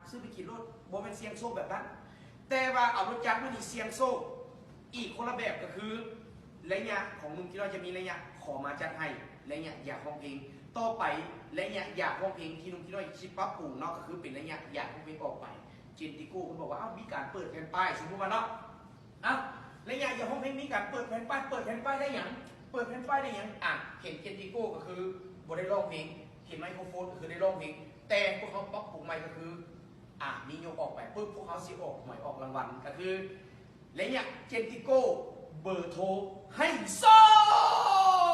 ຊື້ໄປກິນໂລດ ບໍ່ແມ່ນສ່ຽງໂຊກແບບນັ້ນ. ແຕ່ວ່າເອົາລົດຈັກມານີ້ສ່ຽງໂຊກອີກຄົນລະແບບ ກໍຄືໄລຍະຂອງໜຸ່ມຂີ້ນ້ອຍຈະມີໄລຍະຂໍມາຈັດໃຫ້, ໄລຍະຢາກຮ້ອງເພງ. ຕໍ່ໄປໄລຍະຢາກຮ້ອງເພງທີ່ໜຸ່ມຂີ້ນ້ອຍຊິປັບປຸງເນາະ ກໍຄືເປັນໄລຍະຢາກຮ້ອງເພງອອກໄປ. ເຈນຕິໂກ້ເພິ່ນບອກວ່າ ເອົ້າ ມີການເປີດແຜ່ນປ້າຍ ສົມມຸດວ່າເນາະ ເອົ້າ ໄລຍະຢາກຮ້ອງເພງ ມີການເປີດແຜ່ນປ້າຍ ເປີດແຜ່ນປ້າຍໄດ້ຫຍັງ? ເປີດແຜ່ນປ້າຍໄດ້ຫຍັງ? ອ່າ ເຫັນເຈນຕິໂກ້ກໍຄືບໍ່ໄດ້ຮ້ອງເພງ, ເຫັນໄມໂຄຣໂຟນກໍຄືໄດ້ຮ້ອງເພງ, ແຕ່ພວກເຮົາປັບປຸງໃໝ່ກໍຄື ອ່າ ມີຍົກອອກໄປປຶບ ພວກເຮົາຊິອອກຫວຍອອກລາງວັນ ກໍຄືໄລຍະເຈນຕິໂກ້ເບີໂທໃຫ້ໂຊ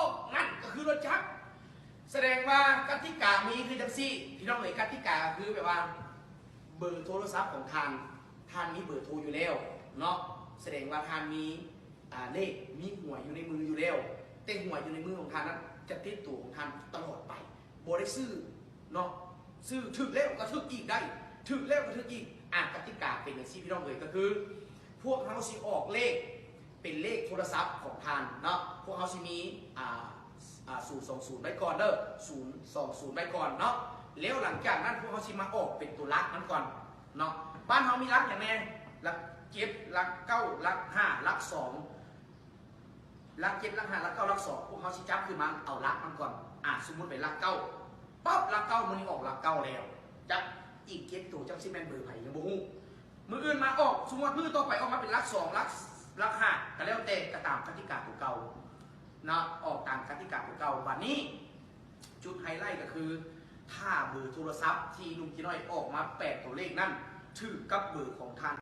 ກ ນັ້ນກໍຄືລົດຈັກ. ສະແດງວ່າກະຕິກາມີຄືຈັ່ງຊີ້ ພີ່ນ້ອງເອີຍ, ກະຕິກາຄືແບບວ່າ ເບີໂທລະສັບຂອງທ່ານ ທ່ານມີເບີໂທຢູ່ແລ້ວເນາະ ສະແດງວ່າທ່ານມີ ອ່າ ເລກ ມີຫວຍຢູ່ໃນມືຢູ່ແລ້ວ, ແຕ່ຫວຍຢູ່ໃນມືຂອງທ່ານນັ້ນຈະຕິດຕົວຂອງທ່ານຕະຫຼອດໄປ, ບໍ່ໄດ້ຊື້ເນາະ, ຊື້ຖືກແລ້ວກໍຖືກອີກໄດ້ ຖືກແລ້ວກໍຖືກອີກ. ອ່າ ກະຕິກາເປັນຈັ່ງຊີ້ ພີ່ນ້ອງເອີຍ, ກໍຄືພວກເຮົາຊິອອກເລກ ເປັນເລກໂທລະສັບຂອງທ່ານເນາະ, ພວກເຮົາຊິມີ ອ່າ ອ່າ ສູນສອງສູນໄວ້ກ່ອນເດີ ສູນສອງສູນໄວ້ກ່ອນເນາະ. ແລ້ວຫຼັງຈາກນັ້ນພວກເຮົາຊິມາອອກເປັນຕົວຫຼັກມັນກ່ອນເນາະ. ບ້ານເຮົາມີຫຼັກຫຍັງແດ່? ຫຼັກເຈັດ ຫຼັກເກົ້າ ຫຼັກຫ້າ ຫຼັກສອງ ຫຼັກເຈັດ ຫຼັກຫ້າ ຫຼັກເກົ້າ ຫຼັກສອງ ພວກເຮົາຊິຈັບຂຶ້ນມາເອົາຫຼັກມັນກ່ອນ. ອ່າ ສົມມຸດເປັນຫຼັກເກົ້າ ປັບ ຫຼັກເກົ້າ ມື້ນີ້ອອກຫຼັກເກົ້າແລ້ວ ຈັບອີກເຈັດໂຕ ຈັກຊິແມ່ນເບີໃຜຍັງບໍ່ຮູ້. ມື້ອື່ນມາອອກ ສົມມຸດມື້ຕໍ່ໄປອອກມາເປັນຫຼັກສອງ ຫຼັກ ຫຼັກຫ້າ ກໍແລ້ວແຕ່ ກໍຕາມກະຕິກາຕົວເກົ່າເນາະ, ອອກຕາມກະຕິກາຕົວເກົ່າ. ບາດນີ້ຈຸດໄຮໄລກໍຄື ຖ້າເບີໂທລະສັບທີ່ໜຸ່ມຂີ້ນ້ອຍອອກມາແປດຕົວເລກນັ້ນ ຖືກກັບເບີຂອງທ່ານ